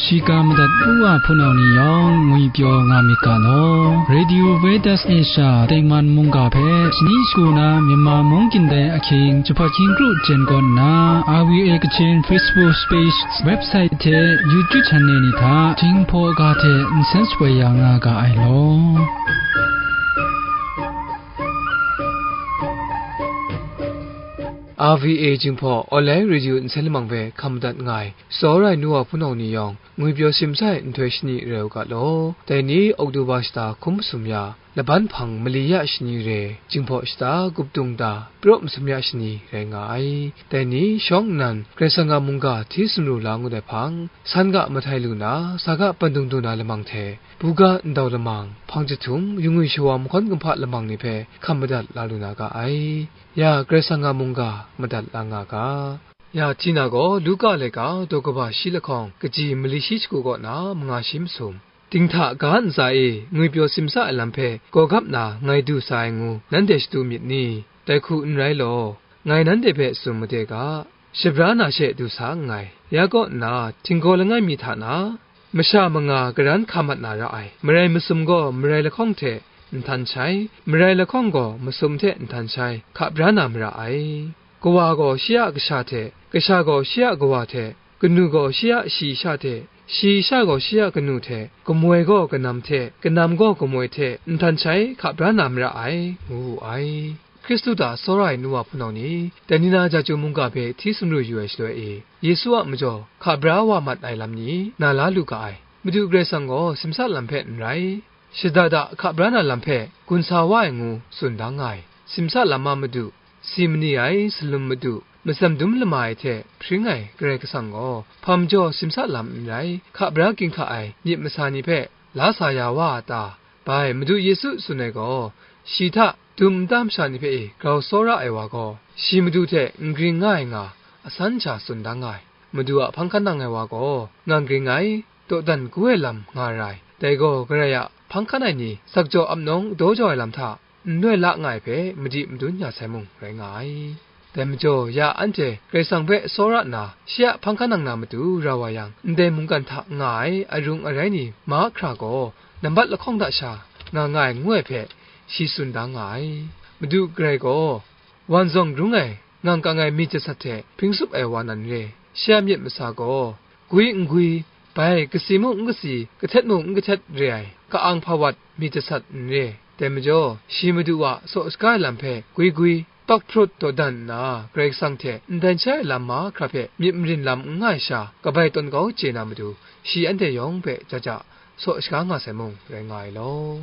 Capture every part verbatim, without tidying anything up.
Shiga madat u wa hpunau ni yawng ngwi pyaw nga myit ga law. Radio Vedas Asia tengman mungga hpe shani shagu na Myanmar mung gindai ahkying jahpat hkying kru jen kawn nna, R V A Kachin Facebook page, website hte YouTube channel ni hta Jinghpaw ga hte nsen shapoi ya nga ga ai law. R V A Jinghpaw online radio nsen lamang hpe hkam madat nga ai, tsawra ai nu wa hpunau ni yawng, ngwi pyaw simsa ai nhtoi shani rai u ga law. Dai ni Oktoba shata hkum masum ya, laban hpang mali ya shani re, Jinghpaw shata gup dung da, praw masum ya shani rai nga ai. Dai ni shawng nnan, Karai Kasang a mungga hti sumru la ngut ai hpang, san ga mahtai lu na, sa ga pandung du na lamang hte, buga ndau lamang, hpang jahtum, yungwi shawa mahkawn kumhpa lamang ni hpe hkam madat la lu na ga ai. Ya Karai Kasang a mungga madat la nga ga. Ya Tina gaw Luka laika daw kaba shi lahkawng, kaji mali shi shagu kaw na manga shi masum. Dinghta ga ntsa e ngwi pyaw simsa ai lam hpe gawgap na ngai du sa ai ngu nanhte shadu myit ni? Dai hku n rai law, ngai nanhte hpe tsun made ga, shabra na she du sa nngai. Ya kaw nna, htinggaw langai mi hta na, masha manga karan hka mat na ra ai. Marai masum gaw marai lahkawng hte nhtan shai, marai lahkawng gaw masum hte nhtan shai, hka bra na mara ai. Kawa gaw shi a kasha hte, kasha gaw shi a kawa hte, kanu gaw shi a shayi sha hte, shayi sha gaw shi a kanu hte, kamoi gaw kanam hte, kanam gaw kamoi hte nhtan shai hka bra na mara ai, ngu wu ai. Hkristu hta tsawra ai nu wa hpunau ni, dai ni na Jahtum mungga hpe hti sumru yu ai shaloi e, Yesu a majaw hka bra wa mat ai lam ni na la lu ga ai. Madu Karai Kasang gaw simsa lam hpe n rai, shada da hka bra na lam hpe gun sa wa ai ngu tsun da nga ai. Simsa lam a madu, si mani ai, salum madu, matsam dum lama ai hte hpring ai Karai Kasang gaw, hpa majaw simsa lam n rai, hka bra ginhka ai myit masa ni hpe la sa ya wa a ta? Bai, Madu Yesu tsun ai gaw, shi hta dum nta masha ni hpe e grau tsawra ai wa gaw, shi Madu hte n gring nga ai nga, asan sha tsun da nga ai. Madu a hpang hkan nang ai wa gaw, nga n gring ai, dawdan gu ai lam nga ra ai. Dai gaw, Karai a hpang hkan ai ni, sakjaw ap nawng daw jau ai lam hta, n loi la nga ai hpe madi madun ya sai mung rai nga ai. Dai majaw, ya anhte Karai Kasang hpe tsawra nna, shi a hpang hkan nang na matu ra wa yang, ndai mungkan hta nga ai arung arai ni mahkra gaw, nambat lahkawng hta sha nga nga ai ngu ai hpe, shi tsun da nga ai. Madu Karai gaw, wan zawng rung ai, ngang kang ai myit jasat hte hpring tsup ai wa nan re. Shi a myit masa gaw, gwi n gwi, bai kasi mung n kasi, kahtet mung n kahtet re ai, ka-ang hpa wat myit jasat n re. Dai majaw, shi Madu a saw shaga ai lam hpe gwi gwi, pak hprut dawdan nna, Karai Kasang hte n dan shai ai lam mahkra hpe myit marin lam n nga ai sha, kabai tawn kau chye na matu, shi anhte yawng hpe ja ja saw shaga nga sai mung rai nga ai law.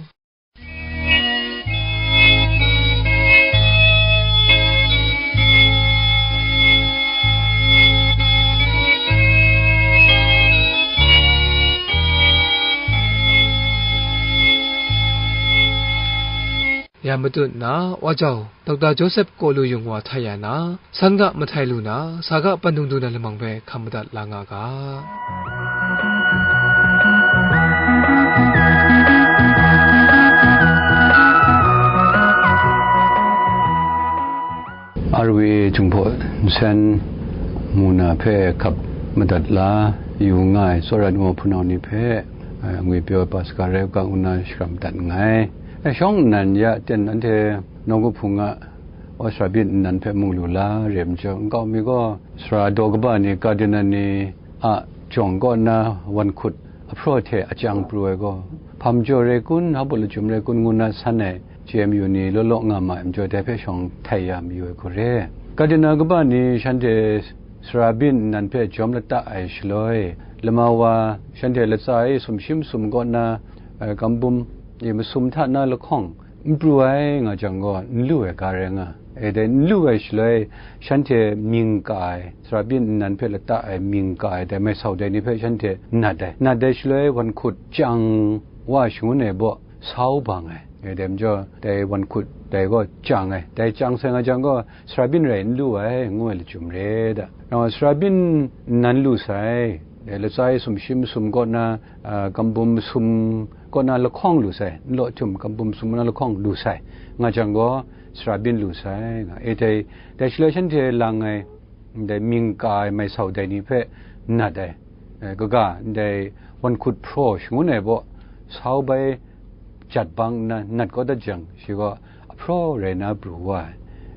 Ya matut nna, Wa Jau, Dokta Joseph Kaw Lu Yung wa htai ya na, san ga mahtai lu na, sa ga pandung du na lamang hpe hkam madat la nga ga. R V A Jinghpaw Nsen mu na hpe hkap madat la yu nga ai tsawra ai nu wa hpunau ni hpe, eh, ngwi pyaw ai Paska rai u ga ngu na shakram dat nngai. Eh, shawng nnan ya ten anhte nawku hpung a, Australia nnan hpe mu lu la re ai majaw, nkau mi gaw, sara daw kaba ni, Cardinal ni a jawng kaw na wan hkut ahpraw hte a chyang pru ai gaw, hpa majaw rai kun, hpa lachyum rai kun ngu na san ai J M U ni law law nga ma ai majaw, dai hpe shawng htai ya mayu ai hku re. Cardinal kaba ni shanhte sara byin nnan hpe jawm lata ai shaloi, lama wa shanhte latsa e sumshi masum kaw na, eh, gambum e masum hta na lahkawng, n pru ai nga jang gaw, n lu ai ga rai nga. E dai n lu ai shaloi, shanhte mying ka ai, sara byin nnan hpe lata ai mying ka ai, dai mai sau dai ni hpe shanhte nat ai. Nat ai shaloi, wan hkut chyang wa shangun ai baw, sau bang ai. E dai majaw, dai wan hkut dai gaw chyang ai. Dai chyang sai nga jang gaw, sara byin rai n lu ai, ngu ai lachyum re da. Nang sara byin nnan lu sai, dai latsa e sumshi masum kaw na, a, gambum masum kaw na lahkawng lu sai, nlaw htum gambum masum na lahkawng lu sai, nga jang gaw, sara byin lu sai, nga e dai, dai shaloi shanhte lang ai, ndai mying ka ai mai sau dai ni hpe nat ai, eh, kaga ndai wan hkut hpraw shangun ai baw sau bai jat bang nna nat kau dat jang, shi gaw ahpraw rai na pru wa ai.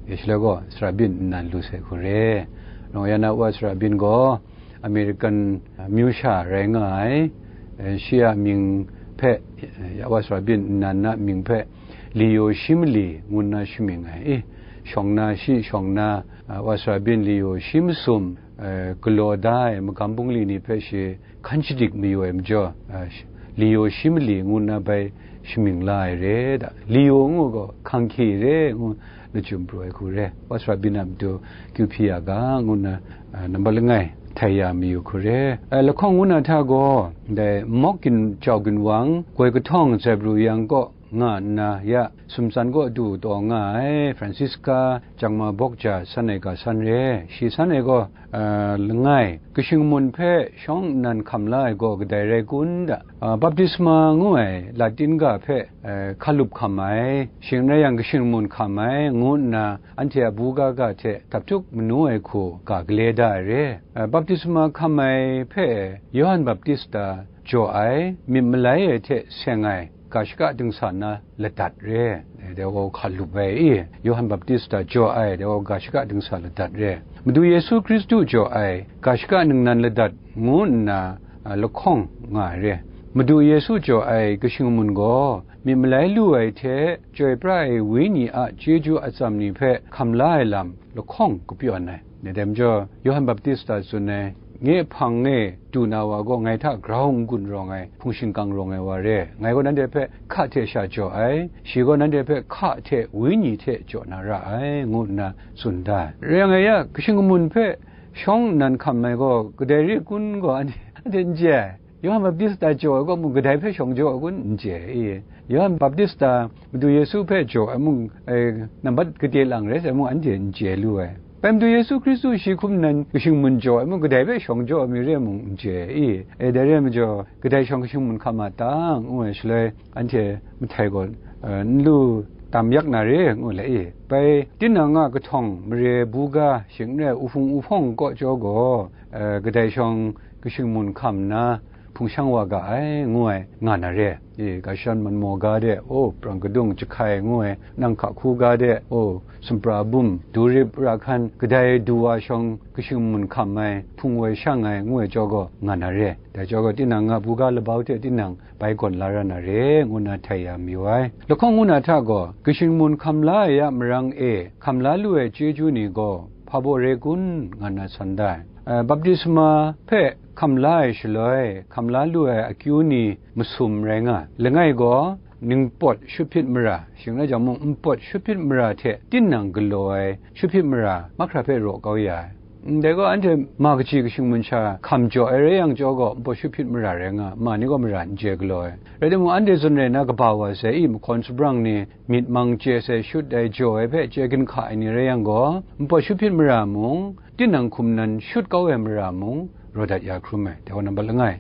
E, shaloi gaw Sarabin nnan lu sai hku re. Nang ya na wa Sarabin gaw American, eh, amyu sha rai nga ai. Eh, shi a mying hpe, eh, ya wa Sarabin nnan na mying hpe Leo shi mali ngu nna shamying ai. E, shawng na shi, shawng na, eh, wa Sarabin Leo shi masum, eh, galaw da ai magam bungli ni hpe shi hkan shadik mayu ai majaw, eh, sh-, Leo shi mali ngu nna bai shamying la ai re da. Leo ngu gaw hkang hkye re ngu lachyum pru ai hku re. Wa Sarabin a matu kyu hpyi ya ga ngu nna, eh, nambat langai htai ya mayu hku re. Eh, lahkawng ngu na hta gaw, ndai Mawk Gin Jau Ginwang, goi kahtawng Zebru yang kaw nga nna ya, sumtsan kaw du taw nga ai Francisca Jangma Bawk Ja san ai ga san re. Shi san ai gaw, eh, langai, kashing mun hpe shawng nnan hkam la ai gaw kadai rai kun da? Eh, baptisma ngu ai Latin ga hpe, eh, hkalup hkam ai, shing rai yang kashing mun hkam ai, ngu nna anhte a buga ga hte dap htuk manu ai hku ga gale da ai re. Eh, baptisma hkam ai hpe Yawhan Baptista jaw ai, myit malai ai hte seng ai, ga shaka dingsa na ladat re. Dai gaw hkalup ai i, Yawhan Baptista jaw ai, dai gaw ga shaka dingsa ladat re. Madu Yesu Hkristu jaw ai, ga shaka ningnan ladat ngu nna, a, lahkawng nga ai re. Madu Yesu jaw ai kashing mun gaw, myit malai lu ai hte, chyoi pra ai Wenyi a chyeju atsam ni hpe hkam la ai lam lahkawng kapyawn ai. Dai majaw, Yawhan Baptista tsun ai, "Nye hpang e du na wa gaw ngai hta grau n-gun rawng ai, hpung shingkang rawng ai wa re. Ngai gaw nanhte hpe hka hte sha jaw ai, shi gaw nanhte hpe hka hte Wenyi hte jaw na ra ai," ngu nna tsun da ai. Rai yang e ya, kashing kamun hpe shawng nnan hkam ai gaw kadai re kun gaw anhte, anhte n chye ai. Yawhan Baptista jaw ai gaw mung kadai hpe shawng jaw ai kun n chye i? Yawhan Baptista Madu Yesu hpe jaw ai mung, eh, nambat gade lang rai sai mung anhte n chye lu ai. Bai Madu Yesu Hkristu shi hkum nan kashing mun jaw ai mung kadai hpe shawng jaw ai mi re mung n chye i? E, dai re ai majaw, kadai shawng kashing mun hkam a ta, ngu ai shaloi, anhte mahtai gaw, eh, n lu tam yak na re, ngu le i? Bai tinang a kahtawng mare buga shing n rai uhpung uhpawng kaw jaw gaw, eh, kadai shawng kashing mun hkam nna, hpung shang wa ga ai, ngu ai, nga na re. E, Gashan Manmaw ga de, o, Prang Kadung Jahkai ngu ai, nang hka hku ga de, o, Sumpra Bum, Durip Rahkan, kadai du wa shawng kashing mun hkam ai, hpung woi shang ai, ngu ai jaw gaw nga na re. Dai jaw gaw tinang a buga labau hte tinang bai gawn la ra na re, ngu nna htai ya mayu ai. Lahkawng ngu na hta gaw, kashing mun hkam la ai a marang e, hkam la lu ai chyeju ni gaw, hpa baw re kun, nga nna san da ai. Eh, baptisma hpe hkam la ai shaloi, hkam la lu ai akyu ni masum rai nga, langai gaw, ningpawt shut hpyit mara, shing rai jang mung, npawt shut hpyit mara hte tinang galaw ai shut hpyit mara mahkra hpe raw kau ya ai. Ndai gaw, anhte ma kaji kashing mun sha hkam jaw ai rai yang jaw gaw, npawt shut hpyit mara rai nga, ma ni gaw mara n chye galaw ai. Rai timung, anhte zawn rai na kaba wa sai i, mahkawn sabrang ni myit mang chye sai shut ai jaw ai hpe chye ginhka ai ni rai yang gaw, npawt shut hpyit mara mung, tinang hkum nan shut kau ai mara mung, raw dat ya hkrum ai, dai gaw nambat langai.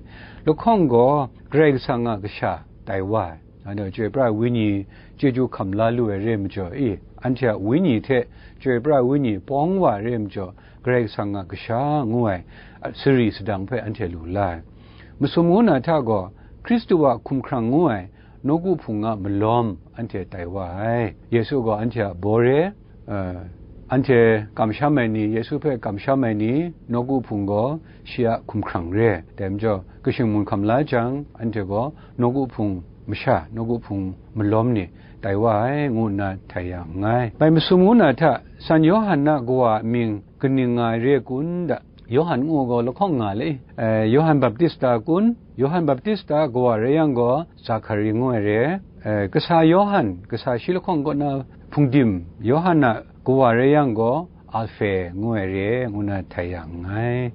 Lahkawng gaw, Karai Kasang a kasha tai wa ai. Anhte chyoi pra ai Wenyi chyeju hkam la lu ai re ai majaw i, anhte a wenyi hte chyoi pra ai wenyi pawng wa ai re ai majaw, Karai Kasang a kasha ngu ai, a, sari sadang hpe anhte lu la ai. Masum ngu na hta gaw, Hkristu a hkumhkrang ngu ai nawku hpung a malawm anhte tai wa ai. Yesu gaw anhte a baw re, eh, anhte kamsham ai ni, Yesu hpe kamsham ai ni, nawku hpung gaw shi a hkumhkrang re. Dai majaw, kashing mun hkam la jang, anhte gaw nawku hpung masha, nawku hpung malawm ni tai wa ai, ngu nna htai ya nngai. Bai masum ngu na hta, San Yawhan a kawa a mying kaning nga ai re kun da? Yawhan ngu gaw lahkawng nga le, eh, Yawhan Baptista kun? Yawhan Baptista a kawa rai yang gaw, Zakhari ngu ai re. Eh, kasa Yawhan, kasa shi lahkawng kaw na hpungdim Yawhan a kawa rai yang gaw, Alhpe ngu ai re, ngu na htai ya nngai.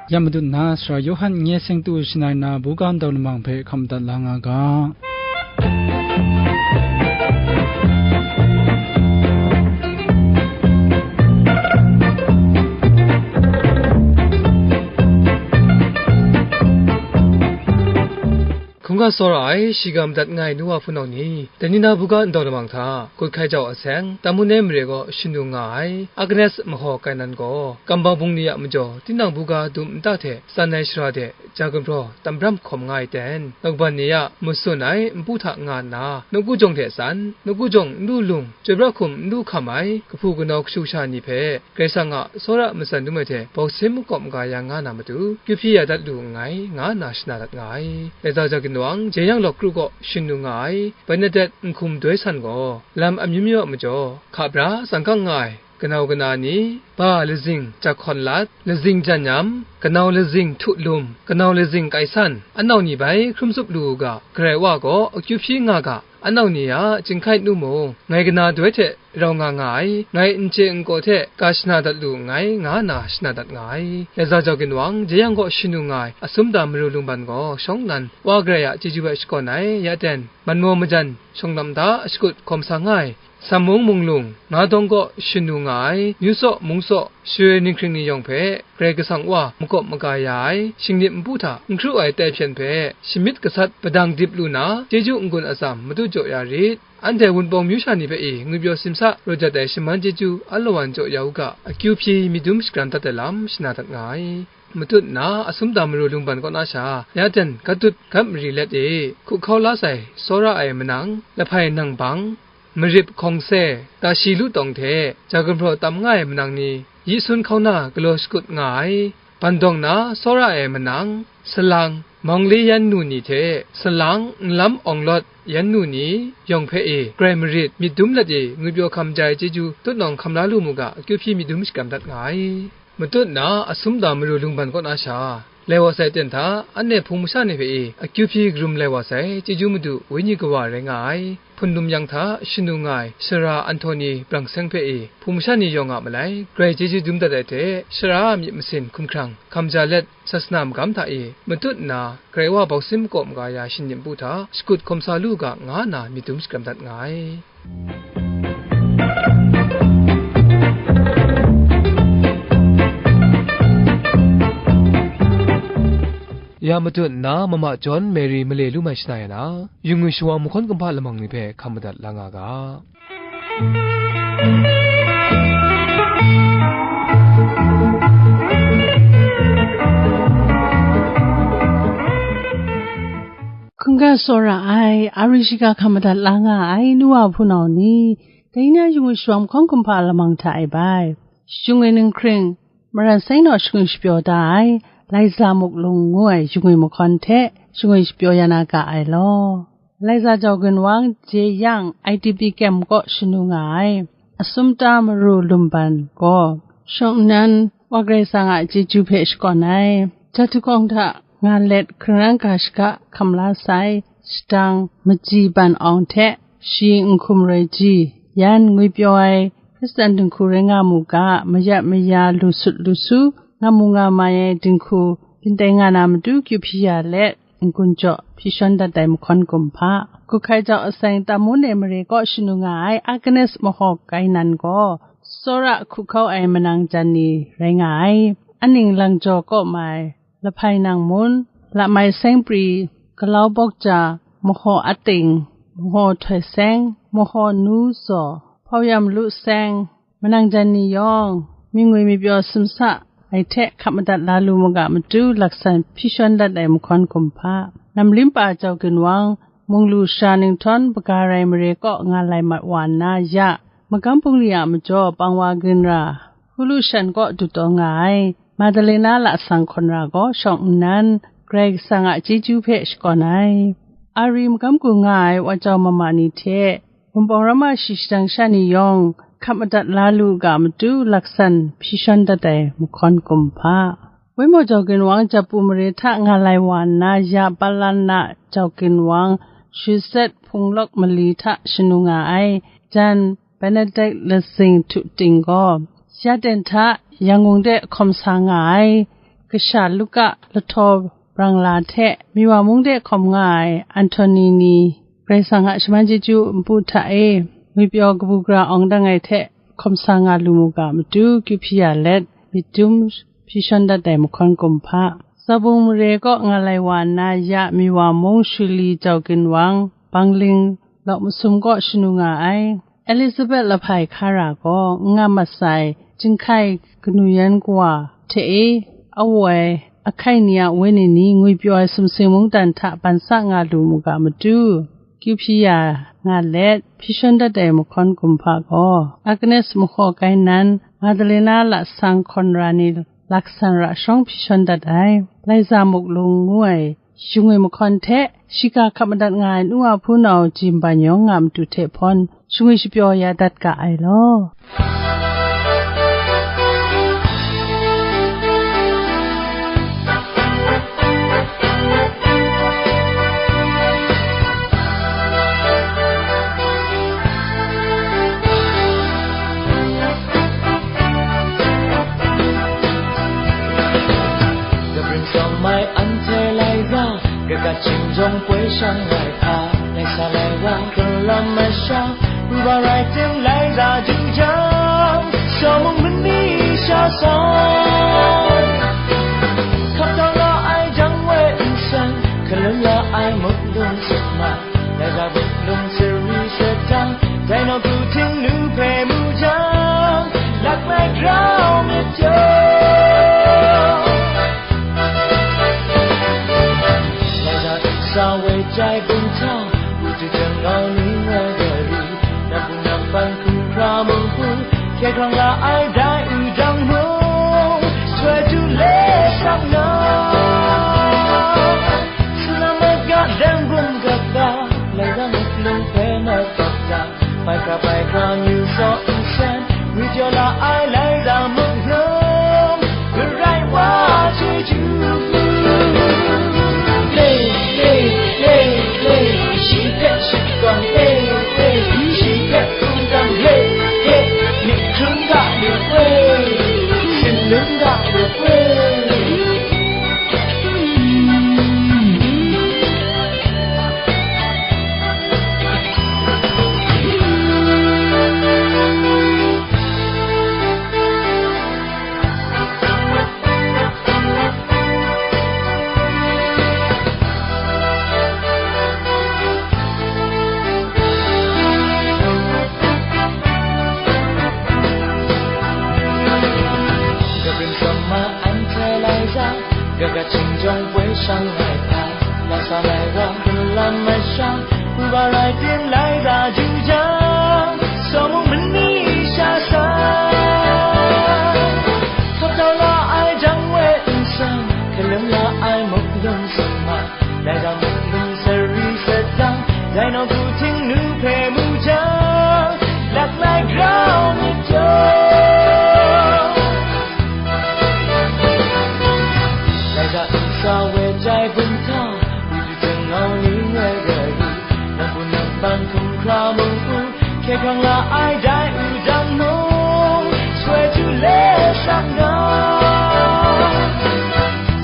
Ya madu nna, Sara Yawhan nye seng tu shangai na buga ndau lamang hpe hkam dat la nga ga. Hkungga tsawra ai, shiga madat nga ai nu wa hpunau ni, dai ni na buga ndau lamang hta, Gut Hkai Jau Aseng, Tamun ai mare kaw shanu nga ai, Agnes Mahaw Kainan gaw, Kambang Bungli a majaw, tinang buga dum nta hte tsan ai shara de, ja gumhpraw tam bram hkawm nga ai ten, nawku ban ni a matsun ai npu hta nga nna, nawku jawng hte tsan, nawku jawng n lu lung, chyoi pra hkum n lu hkam ai, kahpu kanau kashu kasha ni hpe, Karai Kasang a tsawra matsan dum ai hte bawsim makawp maga ya nga na matu, kyu hpyi ya dat lu nngai, nga nna shana dat nga ai. Laiza Jau Ginwang, Jeyang Lawk Kru kaw shanu nga ai, Bernadette Nhkum Doi San gaw, lam amyu myu a majaw, hka bra tsang gang nga ai, kanau kana ni, ba lazing jak hkawn lat, lazing jan yam, kanau lazing htu lum, kanau lazing kai san, anau ni bai hkrum tsup lu u ga, Karai Wa gaw akyu hpyi nga ga, anau ni a chyinghkai nu mung, ngai kana doi hte rau nga nga ai, ngai n chye n kaw hte ka shana dat lu nngai, nga na shana dat nga ai. Laiza Jau Ginwang, Jeyang kaw shanu nga ai, Asum Da Maru Lungban gaw shawng nnan, Wa Karai a chyeju hpe shakawn ai, ya ten, Manmaw Majan, Shawng Lam Da, Shakut Hkawm Sa Nga Ai, Sammung Munglung, Nga Dawng kaw shanu nga ai, Nyu Saw, Mung Saw, Share Ninghkring ni yawng hpe, Karai Kasang Wa makawp maga ya ai, shingnip npu hta n hkru ai tai hpyen hpe, shamyit gasat padang dip lu na, chyeju n-gun atsam matut jaw ya rit. Anhte Wunpawng myu sha ni hpe i ngwipyaw simsa raw jat ai shaman chyeju alawan jaw ya u ga, akyu hpyi myit dum shakram dat ai lam shana dat nga ai. Matut nna, Asum Da Maru Lungban kaw na sha, ya ten, Gatut Gat Mari Let E, Hku Hkau La Sai, Tsawra Ai Manang, Lahpai Nang Bang, Marip Hkawng Se, Tashi Lu Tawng hte, Ja Gumhpraw Tam Nga Ai Manang ni, Yi Sun Hkau Na Galaw Shakut Nga Ai, Ban Dawng Na Tsawra Ai Manang, Salang, Mawng Le Yan Nu ni hte, Salang, Nlam Awng Lawt Yan Nu ni yawng hpe e, grai marit, myit dum let e, ngwipyaw hkam ja ai chyeju tutnawng hkam la lu mu ga, akyu hpyi myit dum shakram dat nga ai. Matut nna, Asum Da Maru Lungban kaw na sha, lai wa sai ten hta, anhte hpung masha ni hpe e, akyu hpyi karum lai wa sai, chyeju Madu Wenyi Kawa rai nga ai, hpun lum yang hta shanu nga ai, Sara Anhtoni Brang Seng hpe e, hpung masha ni yawng a malai, grai chyeju dum dat ai hte, Sara a myit masin hkumhkrang hkam ja let, sasana magam hta e matut nna, Karai Wa bawsim makawp maga ya shingnip npu hta shakut hkawm sa lu u ga, nga nna myit dum shakram dat nga ai. Ya matut nna, Mama John Mary male lu mai shana ya na, yu ngwi shawa mahkawn kumhpa lamang ni hpe hkam madat la nga ga. Hkungga tsawra ai, ari shiga hkam madat la nga ai, nu wa hpunau ni, dai na yu ngwi shawa mahkawn kumhpa lamang hta e bai, yu ngwi ninghkring, Maran Seng naw shingwi shapyaw da ai, Laiza Muk Lung ngu ai yu ngwi mahkawn hte shingwi shapyaw ya na ga ai law. Laiza Jau Ginwang, Jeyang I D P kyem kaw shanu nga ai, Asum Da Maru Lungban gaw, shawng nnan, Wa Karai Kasang a chyeju hpe shakawn ai, Jahtu Kawng hta nga let hkringran ga shaga hkam la sai, shadang Maji Ban Awng hte, shi Nhkum Roi Ji, yan ngwipyaw ai, Hkristan dinghku rai nga mu ga, mayat maya lu sut lu su, nga mu nga mai ai dinghku, byin tai nga na matu kyu hpyi ya let, n-gun jaw hpyi shawn dat ai mahkawn kumhpa, Gut Hkai Jau Aseng Tamun e mare kaw shanu nga ai Agnes Mahaw Kainan gaw, tsawra hku hkau ai manang jan ni rai nga ai, aning lang jaw kaw mai, Lahpai Nang Mun, Lamai Seng Pri, Galau Bawk Ja, Mahaw Ating, Mahaw Htoi Seng, Mahaw Nu Zaw, Hpau Yam Lu Seng, manang jan ni yawng, myit ngwi myit pyaw simsa ai hte hkap madat la lu mu ga matu, laksan hpyi shawn dat ai mahkawn kumhpa, Namlim Pa Jau Ginwang, Munglu Sara Ninghtawng Baga Rai mare kaw nga lai mat wa nna ya, Magam Bungli a majaw Pangwa Ginra, Hulu Shan kaw dutaw nga ai, Madalena Lasang Hkawn Ra gaw shawng nnan, Karai Kasang a chyeju hpe shakawn ai. Ari magam gu nga ai Wa Jau Mama ni hte, Wunpawng Rama shi shadang sha ni yawng, hkap madat la lu u ga matu, laksan hpyi shawn dat ai mahkawn kumhpa. Waimaw Jau Ginwang, Japu mare hta nga lai wa nna, ya Palana Jau Ginwang, Shuzet Hpung Lawk Mali hta shanu nga ai, jan Benedict Lasing Htu Ting gaw, ya ten hta Yangon de hkawm sa nga ai, kasha Luka Lahtaw Brang La hte Miwa mung de hkawm nga ai Anthony ni, Karai Kasang a shaman chyeju npu hta e, ngwipyaw kabu gara awng dang ai hte hkawm sa nga lu mu ga matu, kyu hpyi ya let, myit dum hpyi shawn dat ai mahkawn kumhpa, Tsabung mare kaw nga lai wa nna, ya Miwa mung Shirley Jauginwang, Bangling, Lawk masum kaw shanu nga ai. Elizabeth Lahpai Hkara gaw n nga mat sai, Chyinghkai kanu yan kawa hte e, awoi, ahkai ni a wenyi ni ngwipyaw ai sumsing mungdan hta ban sa nga lu mu ga matu, kyu hpyi ya nga let, hpyi shawn dat ai mahkawn kumhpa gaw, Agnes Mahaw Kainan, Madalena Lasang Hkawn Ra ni laksan ra shawng hpyi shawn dat ai, Laiza Muklung ngu ai, shingwi mahkawn hte, shiga hkap madat nga ai nu a hpunau Jim Banyawng nga matu hte hpawn, shingwi shapyaw ya dat ga ai law. Kabring sawm ai anhte Laiza, kagat shing jawng poi shang ai hta, lai sa lai wa, hkrun lam masha, nba rai tim Laiza ju jang, sawmung mani sha san. Hkap tau la ai jang we nsen, hkalun la ai muk lung sut ma, Laiza muk lung sari sa jang, dai nawku htingnu hpe mu jang, lak lai grau myit jaw. Laiza nsa woi jai bung hta, wuju jangau ni ngai gari, na hpung na hpan hkum hkra mung hku, hkye hkrang la ai dai wudang mung, soi du le sang na. Suna mat ga dang bum gap ga, Laiza muk lung hpe mat gap ga, bai hkra bai hkra yu saw nsen, ngwit yaw la ai Laiza muk lung, garai wa chyeju. Le, le, le, le, shi hpe shakawn le, le, shi hpe hkungdan le, le, myit hkrum ga lu we, sin lung ga lu we. Kabring sawm ai anhte Laiza, kagat shing jawng poi shang ai hta, la sa lai wa, hkrun lam masha, nba rai tim Laiza ju jang, sawmung mani sha san. Hkap tau la ai jang we nsen, hkalun la ai muk lung sut ma, Laiza muk lung sari sa jang, dai nawku htingnu hpe mu jang, lak lai grau myit jaw. Laiza nsa woi jai bung hta, wuju jangau ni ngai gari, na hpung na hpan hkum hkra mung hku, hkye hkrang la ai dai wudang mung, soi du le sang ga.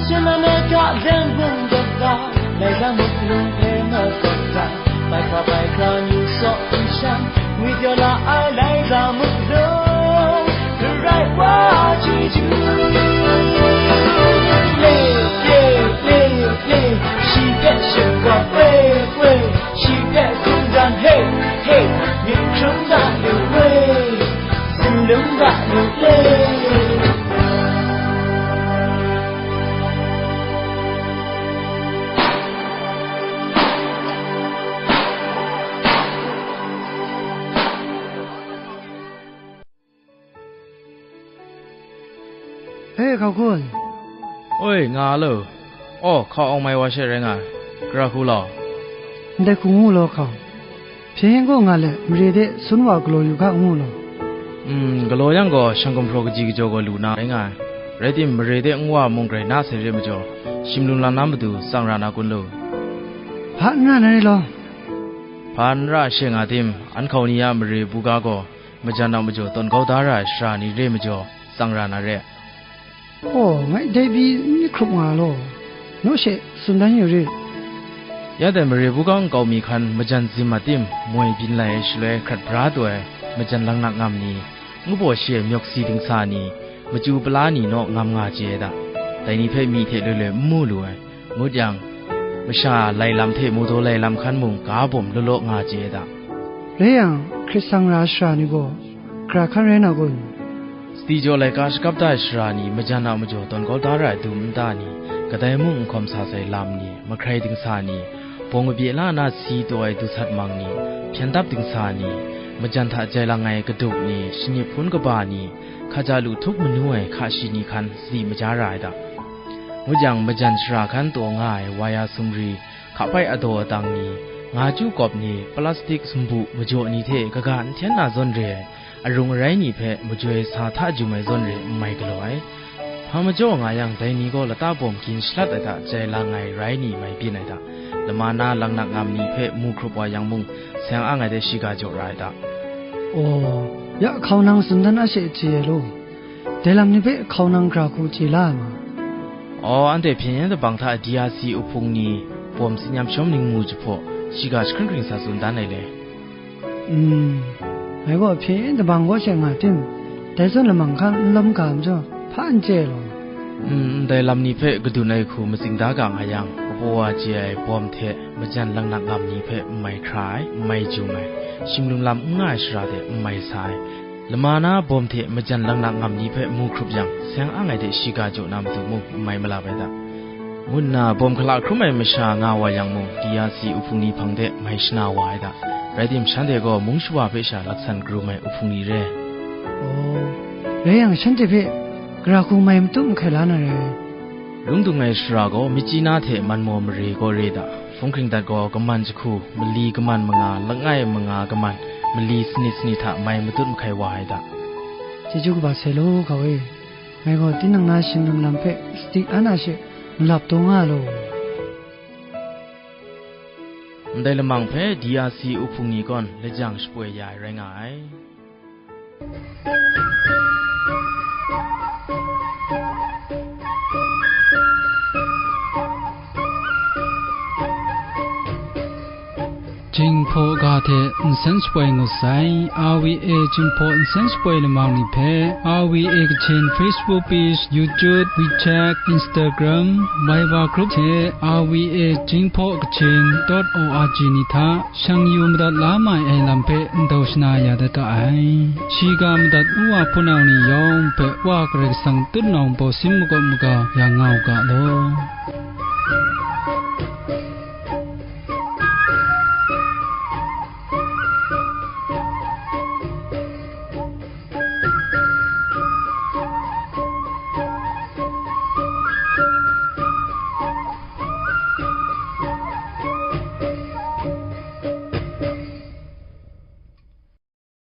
Suna na ga leng bung gap ga, Laiza muk lung hpe mat gap ga, bai hkra bai hkra yu saw nsen, ngwit yaw la ai Laiza muk lung, garai wa chyeju. Le, le, le, le, shi hpe shakawn we, we, shi hpe hkungdan he, he, myit hkrum ga lu we, sin lung ga lu le. E, hkau hku ai. Oi, nga a lo. Aw, hkau awng mai wa she rai nga ai. Gara hku law? Ndai hku ngu law, hkau. Hpyen gaw nga let, mare de sun wa galaw yu ga, ngu law? Mm, galaw yang gaw, shang gumhpraw kaji kajaw gaw lu na rai nga ai. Rai tim, mare de nwa mung grai na sai re majaw, shim lung lang na matu tsang ra na kun lu? Hpa n ra na re law? Hpa n ra she nga tim, an hkau ni a mare buga gaw, majan a majaw tawn kau da ra ai sara ni re majaw, tsang ra na re. Aw, ngai dai pyi n hkrup nga law, naw she tsun dan yu rit. Ya dai mare buga nkau mi hkan majan zim mat tim, moi byin lai ai shaloi hkrat bra taw ai majan laknak ngam ni, ngu baw shi ai myawk si dingsa ni, machyu pala ni naw ngam nga chye ai da. dai ni hpe myi hte loi loi n mu lu ai, ngut yang, masha lai lam hte mawdaw lai lam hkan mung ga bawm law law nga chye ai ta. Rai yang, hkrit sang ra shara ni gaw, gara hkan rai na kun? Sadi jaw laika shakap da ai shara ni, majan a majaw tawn kau da ra ai dum nta ni, kadai mung n hkawm sa sai lam ni, mahkrai dingsa ni, bawng kabye la na si taw ai dusat mang ni, hpyen dap dingsa ni, majan hta jai lang ai kaduk ni, shanip hpun kaba ni, hkaja lu htup manu ai hka shi ni hkan sadi maja ra ai ta. Ngut yang, majan shara hkan taw nga ai waya sumri, hkapai adaw adang ni, nga chyu kawp ni, plastik sumbu majaw ni hte kaga n hten na zawn re ai, arung arai ni hpe majoi sa hta jum ai zawn re n mai galaw ai. Hpa majaw nga yang, dai ni gaw lata bawm gin shalat ai hta jai lang ai rai ni mai byin ai hta, lama na langnak ngam ni hpe mu hkrup wa yang mung, seng ang ai de shiga jaw ra ai ta. Aw, ya hkaunang tsun dan a she chye ai law, dai lam ni hpe hkaunang gara hku chye la ai ma? Aw, anhte hpyen yen dabang hta D R C uhpung ni bawm tsin yam shawm ningmu jahpaw, shiga jahkring hkring sa tsun dan ai le. Mm, ngai gaw hpyen dabang gaw she nga tim, dai zawn lamang hkan n lawm ga majaw, hpa n chye ai law. Mm, ndai lam ni hpe kadun ai hku matsing da ga nga yang, kapaw wa chye ai bawm hte majan langnak ngam ni hpe n mai hkra ai, n mai jum ai, shimlum lam n nga ai shara de n mai sa ai, lama na bawm hte majan langnak ngam ni hpe mu hkrup yang, seng ang ai de shiga jaw na matu mung n mai malap ai ta. Ngu nna bawm hkala hkrum ai masha nga wa yang mung, D R C uhpung ni hpang de mai shana wa ai ta. Rai tim, shanhte gaw mung shawa hpe sha laksan karum ai uhpung ni re. Aw, rai yang, shanhte hpe gara hku mai matut mahkai la na rai. Lung dung ai shara gaw, Myitkyina hte Manmaw mare gaw re ta. Hpung hkring dat gaw, kaman jahku, mali kaman manga, langai manga kaman, mali sanit sanit hta mai matut mahkai wa ai ta. Chyeju kaba sai law, hkau e. Ngai gaw tinang na shinglim lam hpe sadi an a she malap taw nga law. Ndai lamang hpe D R C uhpung ni gawn lajang shapoi ya ai rai nga ai. Jinghpaw ga hte nsen shapoi ngut sai. R V A Jinghpaw nsen shapoi lamang ni hpe R V A Kachin Facebook page, YouTube, WeChat, Instagram, Viber group hte R V A Jinghpaw Kachin dot O R G ni hta shang yu madat la mai ai lam hpe ndau shana ya dat ga ai. Shiga madat u wa hpunau ni yawng hpe Wa Karai Kasang tutnawng baw sin makawp maga ya nga u ga law.